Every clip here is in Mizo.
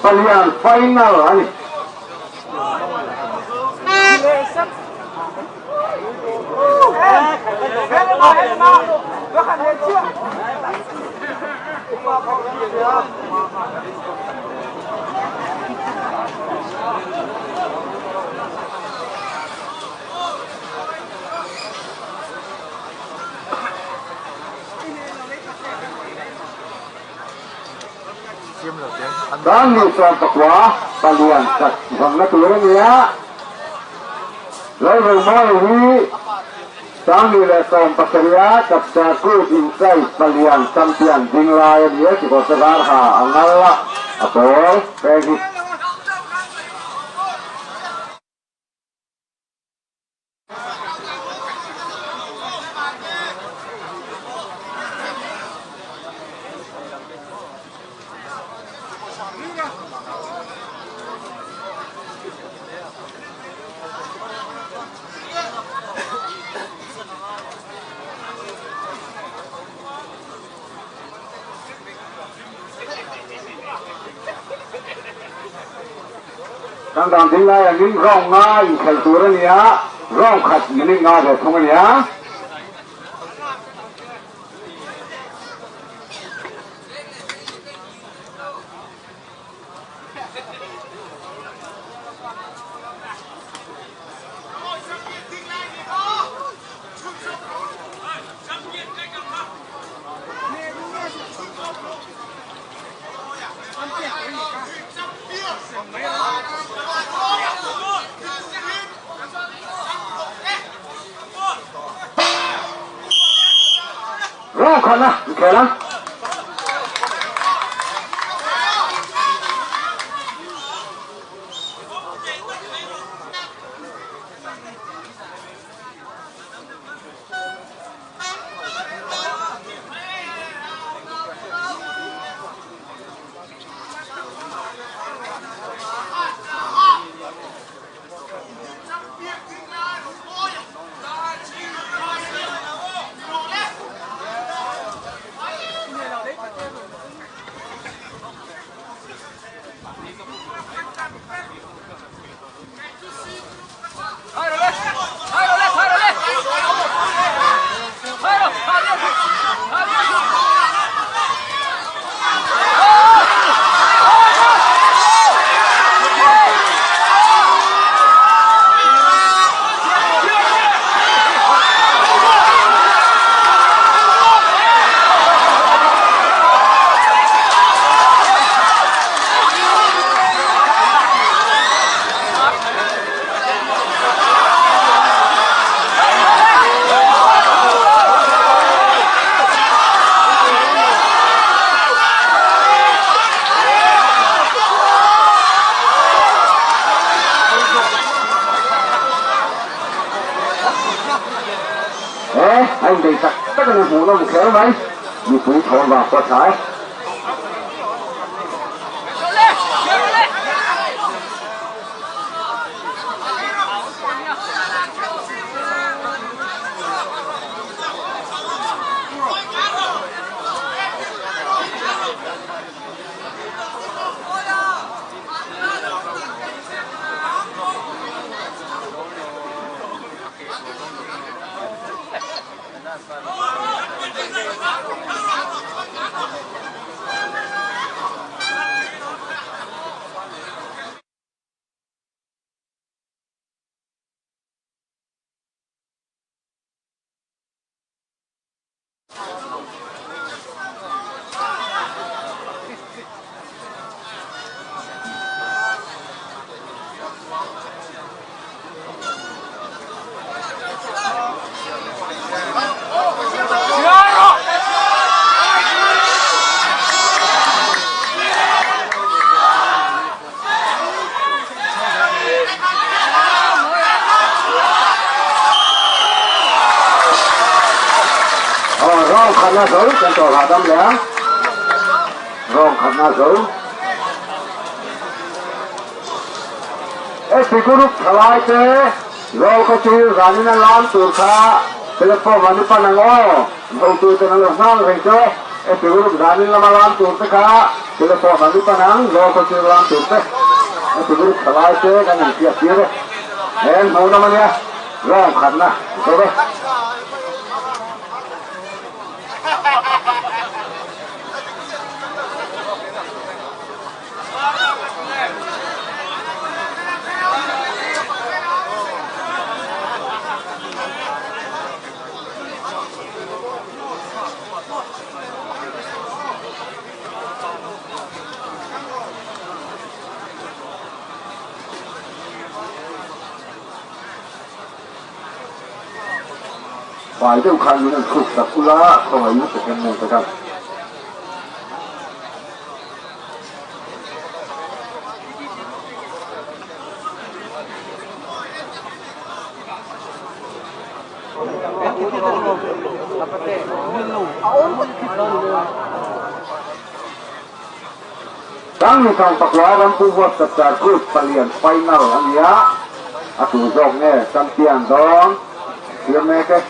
Palian final a ni. Tan ni 19 palian khat vangna tur a ni a, Lalromawi hi 2017 a Chapchar Kut Insight palian champion ding lai a ni a, kekawr te var ha a ngal a, a pawl peng hi. Kan dan ding lai angin round nga inkhelh tur a ni a, round khat minute nga ve thung a ni a. Round khatna inkhel a. He a inbei tak tak a ni hmuh nawm kher mai, mipui thawn vang pawh thlai. Aw rawng khatna zo kan tawh hahdam leh a, rawng khatna zo. Heti group thalai te Zawlkhawthil zanin a lam tur kha. Platform ah ni pan ang aw. Hotu ten an lo nghang reng che. Epi group zanin lama lam tur te kha platform ah ni pan ang. Zawl khawsir lam tur te. Epi group thalai te kan inhriat tir e. He hmuhnawm ania. Round khatna zo e. Fai deuh khan min an khuk sak ula khawngaih in second nge ka kal. Sangni Sangpakua Rampu Huat Chapchar Kut palian final a ni a, a tu zawk nge champion dawn thlir mek e.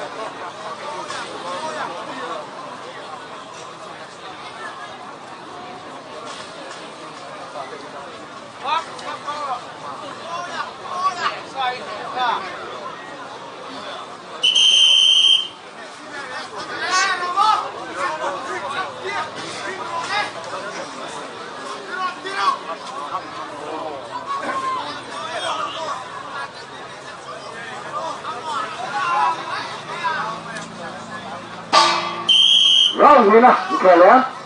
Round hnihna inkhel leh a.